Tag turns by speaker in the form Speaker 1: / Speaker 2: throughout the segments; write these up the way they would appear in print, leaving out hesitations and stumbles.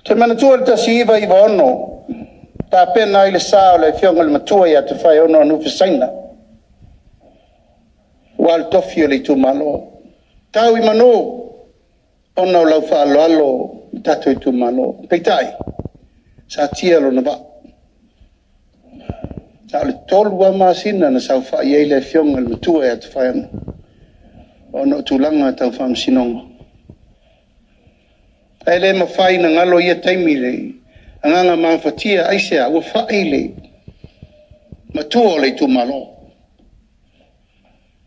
Speaker 1: Te manatua le 1996, tapena ai le sa o le Afioga i le Matua ia Tofaeono Anufi Saina, aua le tofi o le itumalo. Tau i manu ona o lau faaaloalo i le tatou itumalo. Peitai, sa tia lona vaa. Na o le 3 lava masina na saofai ai le Afioga i le Matua ia Tofaeono ona o tulaga tau faamasinoga. Ae le mafai ona galo ia taimi i le agaga mafatia. Aisea? Ua fai le matua o le itumalo.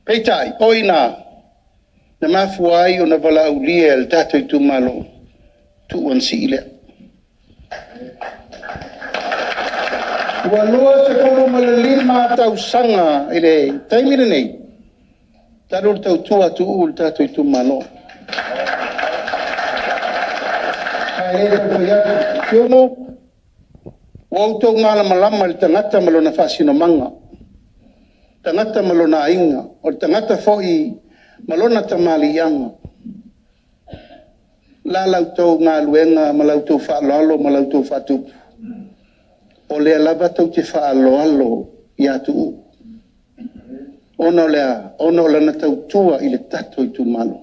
Speaker 1: Peitai, o i ina na mafua ai ona valaaulia e le tatou itumalo, tuu ona sii lea. Ua 25 tausaga i le taimi lenei talu ona tautua Tuuu i le tatou itumalo. Ae le tau fai atu, Siumu, ua outou malamalama i le tagata ma lona faasinomaga, tagata ma lona aiga, o le tagata foi ma lona tamaliiaga. O le a la outou galuega ma la outou faaaloalo ma la outou faatupu? O lea lava tou te faaaloalo ia Tuuu. Ona o le a? Ona o lana tautua i le tatou itumalo.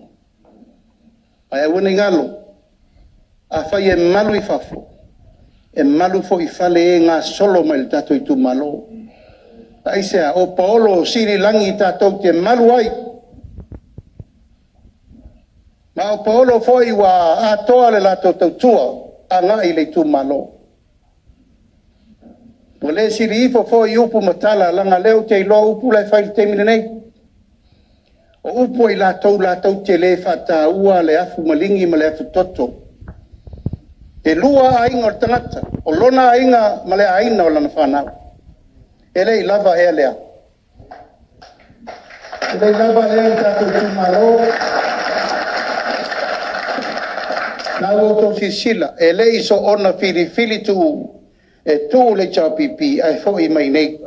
Speaker 1: Ae aua ne i galo, afai e malu i fafo, e malu foi i fale e gasolo mai i le tatou itumalo. Aisea? O paolo siliilagi tatou te malu ai, ma o paolo foi ua atoa le latou tautua agai i le itumalo. Ua le sili ifo foi upu ma tala, leaga o lea ou te iloa upu la e fai i le taimi lenei. O upu a i latou latou te le faataua le afu maligi ma le afutoto. E lua aiga o le tagata, o lona aiga ma le aiga o lana fanau. E le i lava ea lea? E le i lava ea le tatou itumalo? Na ua outou silasila, e le i soona filifili Tuuu e tuu le HRPP ae foi mai i inei. O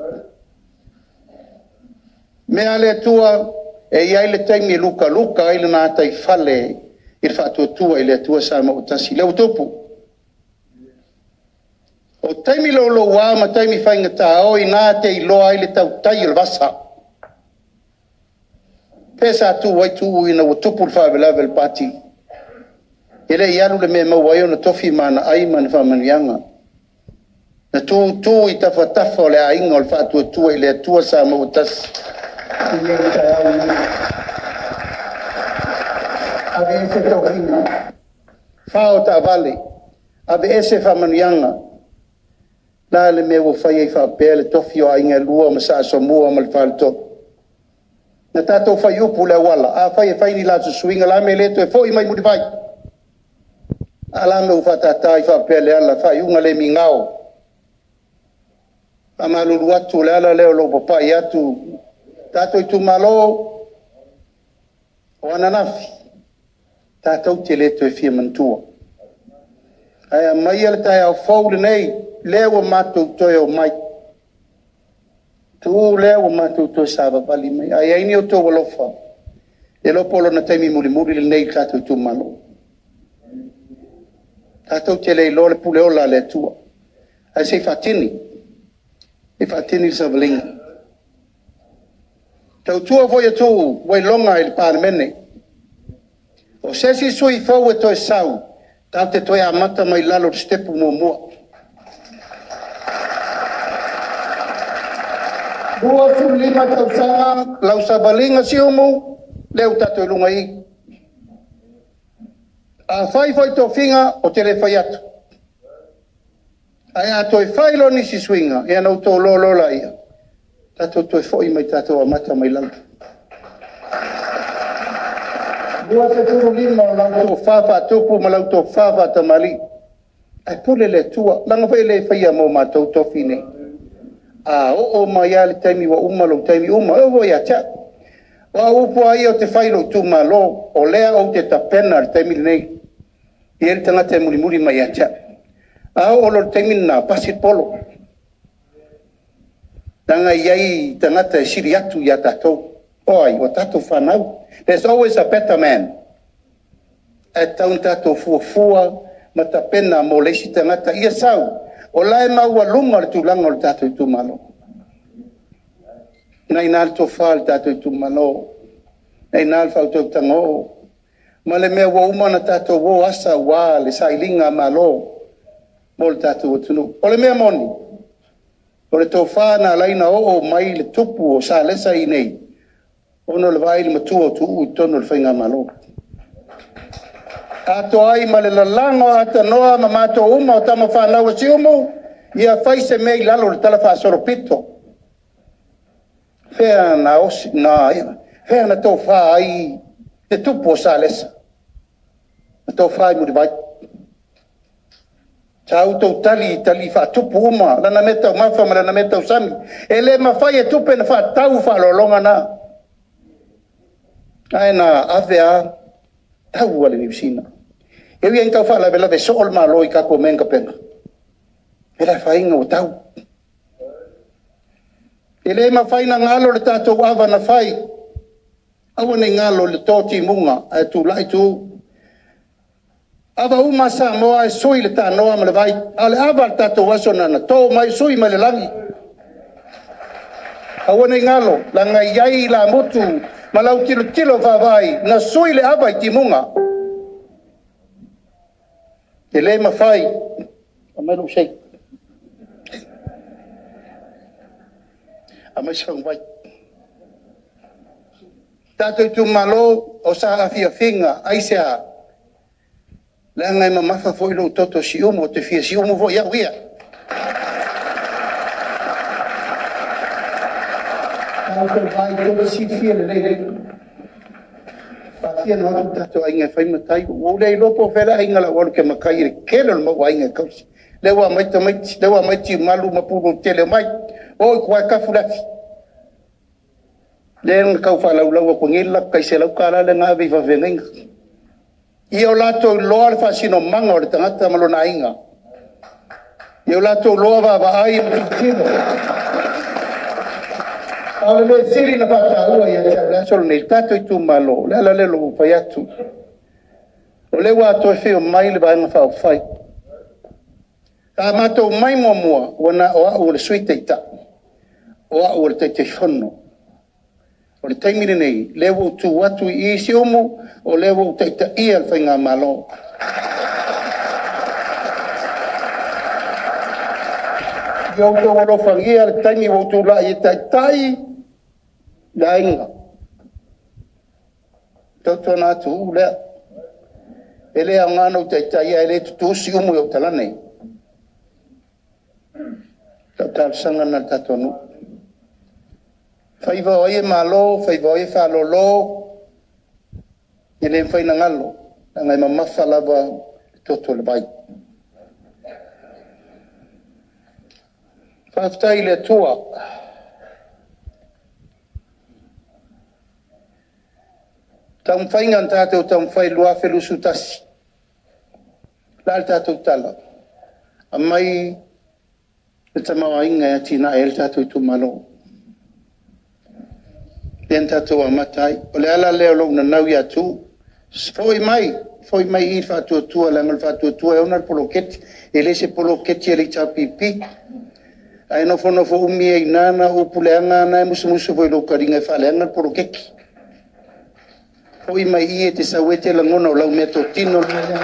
Speaker 1: mea a le Atua, e i ai le taimi e lukaluka ai le gataifale i le faatuatua i le Atua Samoa ua Tasi. Lea ua tupu. O taimi louloua ma taimi faigata, o i ina te iloa ai le tautai o le vasa. Pe sa tu ai Tuuu ina ua tupu le faalavelave o le pati? E le i alu i le mea e maua ai ona tofi ma ana ai ma ana faamanuiaga. Na tutu i tafatafa o le aiga o le Faatuatua i le Atua Samoa ua Tasi. Aveese tofiga, fao taavale, aveese faamanuiaga. O le a le mea ua fai ai faapea le tofi o aiga e lua ma Sa Asomua ma le Faletolu? Na tatou fai upu i le auala, afai e fai ni latou suiga, o le a le mea e le toe foi mai Mulivai? A o le a le mea ua faatata ai faapea Leala? Faaiuga le migao. E faamalulu atu, o le ala lea o lou papai atu. Tatou itumalo, o ananafi tatou te le toe fia manatua, ae aumaia le taeao fou lenei, lea ua matou toe omai. Tuuu lea ua matou toe savavali mai. A i ai ni outou alofa, le iloa po o lona taimi mulimuli lenei i le tatou itumalo. Tatou te le iloa le pule ola a le Atua, ae se i faatini, se i faatini le savaliga. Tautua foi a Tuuu ua iloga i le Palemene. O se isi sui fou e toe sau, tatou te toe amata mai lalo i le sitepu muamua. 25 tausaga lau savaliga Siumu, lea ua tatou i luga i i. A fai foi tofiga, ou te le fai atu. Ae a toe fai loa nisi suiga, ia ona outou iloa loa laia, tatou toe foi mai tatou amata mai lalo. 25 o lau tofa faatupu ma lau tofa faatamalii. Ae pule le Atua, leaga foi e le faia mo matou tofi nei. A oo mai lava le taimi ua uma lou taimi uma, e oo foi ia te au. O au upu lava ia ou te fai i lou itumalo, o lea ou te tapena i le taimi lenei. E i ai le tagata e mulimuli mai ia te au. A oo loa i le taimi lena, pasi le polo. Leaga e i ai tagata e sili atu ia tatou. O ai? O tatou fanau. There's always a better man. Ae tatau ona tatou fuafua ma tapena mo le isi tagata ia sau o la e maualuga le tulaga o le tatou itumalo. Na ina le tofa le tatou itumalo, na ina le faautautaga oo ma le mea ua uma ona tatou o asa aua le sailiga malo mo le tatou atunuu. O le mea moni, o le tofa na ala ai ona oo mai le tupu o Salesa i inei, ona o le vaai i le matua o Tuuu i totonu o le faigamalo. Atoa ai ma le lalago aatanoa ma matou uma o tama fanau a Siumu, ia fai se mea i lalo o le talafaasolopito. Fea na osi, fea na tofa ai le tupu o Salesa? Na tofa i Mulivai. Sa outou tali i tali faatupu uma lana meataumafa ma lana meatausami. E le mafai e tupe ona faatau faaaloaloga na. Ae na ave lava tau a le Niu Sila. E ui lava ina tau faalavelave soo le Malo i tatou mea na tapena, e le afaina ua tau. E le mafai ona galo le tatou ava na fai. Aua ne i galo i le to timuga ae tulai tu. Ava uma a Samoa e sui le tanoa ma le vai, a o le ava a le tatou aso na to mai sui mai le lagi. Aua ne i galo, leaga e i ai ilamutu ma lau tilotilo vaavaai na sui le ava i timuga. E le mafai, aumai lou shake, aumai se faguvai. Tatou itumalo o saafiafiga, aisea? Leaga e mamafa foi lou toto siumu, ou te fia siumu foi au ia. Tatou vai tou te silafia lelei, faafia ona o atu tatou aiga e fai matai. Ua ou le iloa po o fea le aiga o le a ou alu ou te matai i le tele o le mau aiga e tausi. Lea ua aumai tamaiti, lea ua aumai Tiumalu ma Pulou tele, omai, o i tua e tafu le afi. Lea na tau faalaulau atu nei le latou tai $100 lea na ave i faafeagaiga. Ia o latou iloa le faasinomaga o le tagata ma lona aiga. Ia o latou iloa vaavaai ma tilotilo. A o le mea sili na faataua ia te au i le aso lenei, le tatou itumalo, o le ala lea o lou fai atu. O lea ua toe afio mai le Vaega Faaupufai. Sa matou omai muamua, ua na o au o le Sui Taitai, o au o le Taitaifono. O le taimi lenei, lea ua ou tu atu i i Siumu, o lea ua ou taitaia le faigamalo. Ia outou alofagia le taimi ua ou tulai e taitai le aiga. Tautuana Tuuu lea, e le aoga ona ou taitaia ae le tutu Siumu i ou talane. Lau talosaga lena i le tatou nuu. Faiva o ai e malo, faiva o ai e faalolo, e le mafai ona galo, leaga e mamafa lava le toto i le vai. Faafetai i le Atua. Taumafaiga na tatou taumafai i le 2021, o le a le tatou tala? Aumai le tamaoaiga e atiae ai le tatou itumalo. Lea na tatou amata ai. O le ala lea o lou nanau ia Tuuu, foi mai, foi mai i i le faatuatua, leaga o le faatuatua e ona le poloketi. E le se poloketi a le HRPP. Ae nofonofo umi ai i ina na upu leaga na e musumusu foi i lou taliga e faaleaga le poloketi. Foi mai i e te sau e te lagona o lau mea totino le mea lea.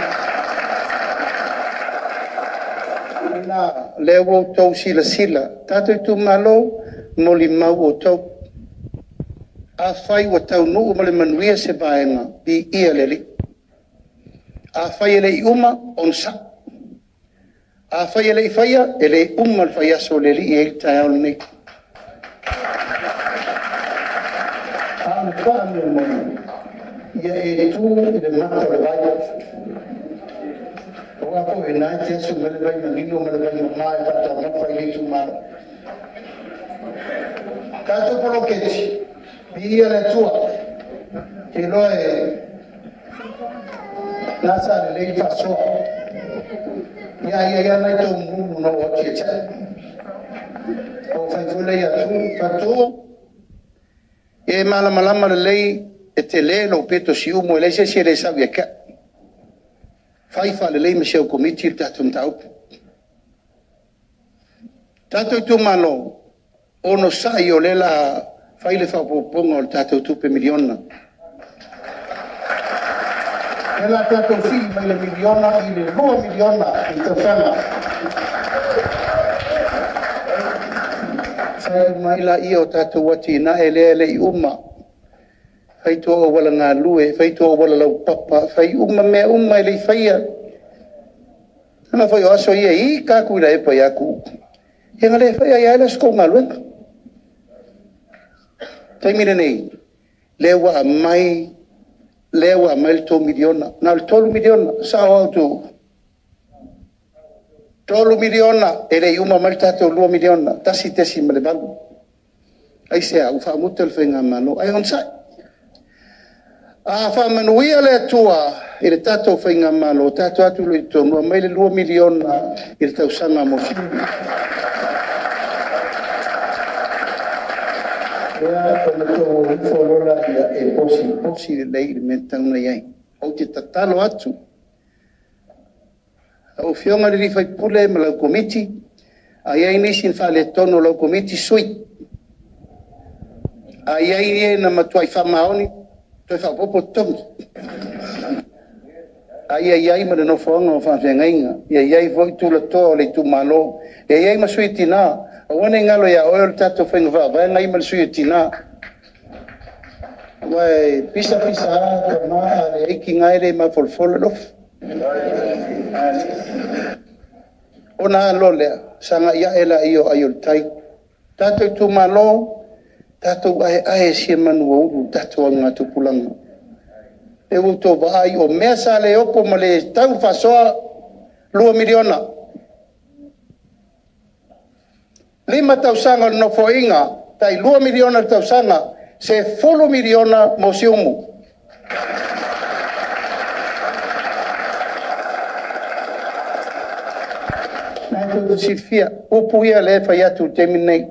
Speaker 1: Lea ua outou silasila, tatou itumalo, molimau outou. Afai ua taunuu ma le manuia se vaega, viia le Alii. Afai e le i uma, onosai. Afai e le i faia, e le uma le faiaso o le Alii e i ai le taeao lenei. A o le faamoemoe, ia e tu i le mata o le vai. Aua foi na e te asu mai le vai manino ma le vai mama e faataumafa i le itumalo. Tatou poloketi, viia le Atua. Te iloa e gasa lelei faasoa. Ia ia ia nai tou mumu na oo atu ia te au. O fai foi lea ia tu, Fatu, e malamalama lelei e tele lou peto siumu e leai se isi e le sau ia te au. Fai faalelei ma si au Komiti le tatou mataupu. Tatou itumalo, onosai o lea o le a fai le faaopoopoga o le tatou tupe miliona. O lea o le a tatou sii mai le miliona i le $2 miliona i le tausaga. Fai uma ai lea o tatou atinae lea e le i uma, fai tou auala galue, fai tou auala laupapa, fai uma mea uma e le i faia. Leaga foi o aso ia e ita lava Tuilaepa ia Tuuu, ia na le faia ai lava lea o se tou galuega. O le taimi lenei, lea ua aumai le $3 miliona, na o le $3 miliona, e sao au Tuuu? $3 miliona, e le i uma mai le tatou $2 miliona, 1.8. Aisea? Ua faamuta le faigamalo, ae onosai. A faamanuia le Atua i le tatou faigamalo, tatou o atu loa i totonu aumai le $2 miliona i le tausaga mo Siumu. Ia, ona outou o ifo loa lea e posiposi lelei le mea e tatau ona i ai. Ou te tatalo atu, lau Afioga i le sui usufono ma lau Komiti, a i ai nisi na faaletonu o lau Komiti, sui. A i ai e na matuai faamaoni, toe faaopoopo totogi. A ia i ai ma le nofoaga o faafeagaiga, ia i ai foi tulatoa o le itumalo, ia i ai ma sui o tina. Aua ne i galo ia oe o le tatou faiga faavae na i ai ma le sui o tina. Aua e pisa pisa lava tama a leai tina e le mafolafola le ofi. Ona a loa lea, sagai ane lea o ai o le tai. Tatou itumalo, tatou aeae e sia manu ua ulu le tatou augatupulaga. O lea ua outou vaai, o mea sa le opo ma le tau le faasoa, $2 miliona. 5 tausaga o le Nofoaiga, tai $2 miliona i le tausaga, $10 miliona mo Siumu. O lena tou te silafia, upu ia o lea e fai atu i le taimi lenei.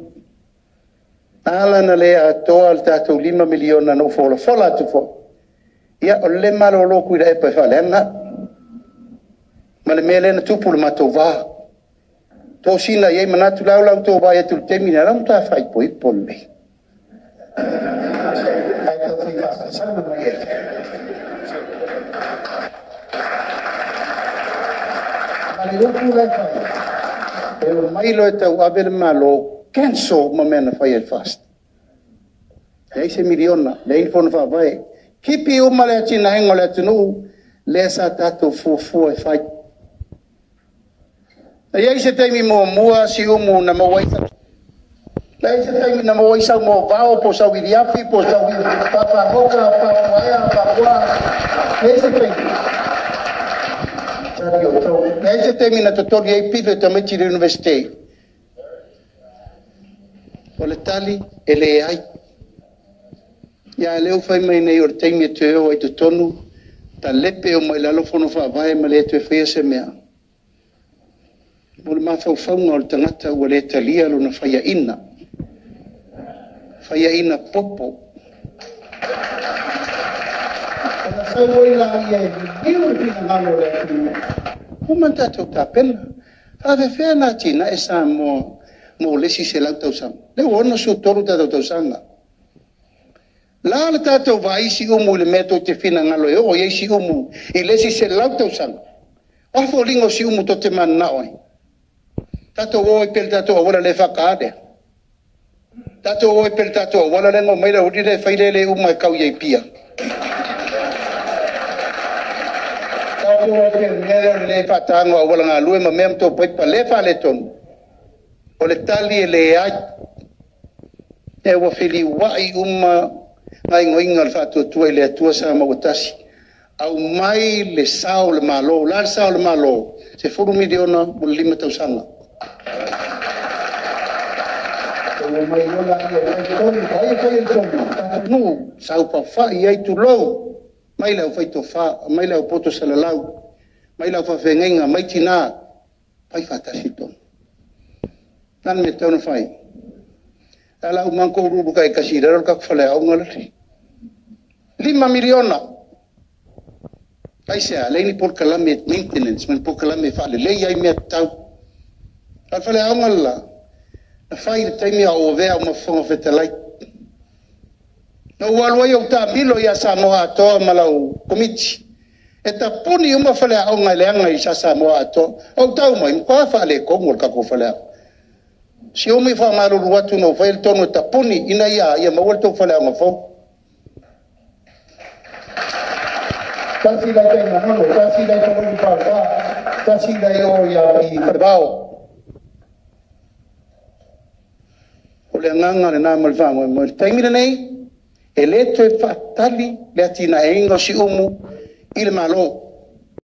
Speaker 1: A la ona le atoa le tatou $5 miliona na ou folafola atu foi, ia o le le malolo o Tuilaepa e faaleaga au, ma le mea lea na tupu i le matou va. Tosina i ai manatu, o le a la outou vaai atu i le taimi lenei, o la e matua faaipoipo lelei. Ae tau fai faasalasala mai ia te au. Ma le upu la e fai, e omai loa e tauave le Malo, cancel uma mea na faia e le FAST. Leai se miliona, leai ni fono faavae, tipi uma le atinaeina o le atunuu lea sa tatou fuafua e fai. Na i ai se taimi muamua Siumu na maua ai sau, leai se taimi na maua ai sau moavao po o sau iliafi po o sau papagoga, papuaea, papua, leai se taimi. Leai se taimi na totogi ai pili o tamaiti i le Iunivesite. O le tali, e leai. Ia a o lea ua fai mai nei o le taimi e toe o ai i totonu, talepe uma i lalo fono faavae ma le toe faia se mea. O le mafaufauga o le tagata ua le talia lona faiaina, faiaina popo. Ona sau ai lea e liliu le finagalo o le atunuu, ua uma ona tatou tapena. E faapefea ona atinae Samoa mo le isi 100 tausaga? O lea ua 63 tatou tausaga. O le a le tatou vaai i Siumu i le mea tou te finagalo e oo i ai Siumu i le isi 100 tausaga? O a foliga o Siumu tou te mananao ai? Tatou o ai pea i le tatou auala le faataa lea? Tatou o ai pea i le tatou auala lea na omai le aualii lea e fai lea e le uma e tau i Apia? Tatou o ai pea i le mea lea o le le faataina o auala galue ma mea ma tou paipa lea e faaletonu? O le tali e leai. E ua feliuai uma gaoioiga a le Faatuatua i le Atua Samoa ua Tasi. Aumai le sao o le Malo. O le a le sao o le Malo? $10 miliona mo le 5 tausaga. Omai loa lea e fai tonu, o ai e faia le tonu? Tatou nuu, saofafai ai, tulou, mai le aufaitofa, mai le aupoto salalau, mai le aufaafeagaiga, mai tina, fai faatasi le tonu. O le a le mea e tatau ona fai? O le a uma ona outou uluulu taitasi i lalo le tatou faleaoga lale. $5 miliona. Aisea? Leai ni polokalame maintenance ma ni polokalame e faalelei ai mea tatau. A o le faleaoga le la, na fai i le taimi a o avea ma Fofoga Fetalai. Na ou alu ai ou taamilo ia Samoa atoa ma lau Komiti e tapuni uma faleaoga leaga i Samoa atoa. Ou tau mai, e matua faaletonu o le tatou faleaoga. Si umi faamalulu atu na ou faia le tonu e tapuni ina ia maua le tou faleaoga fou. Tasi la i Manono, tasi la i Palauli 2, tasi la i o i Falevao. O le agaga lena ma le faamoemoe. O le taimi lenei, e le toe faatali le atinaeina o Siumu i le Malo.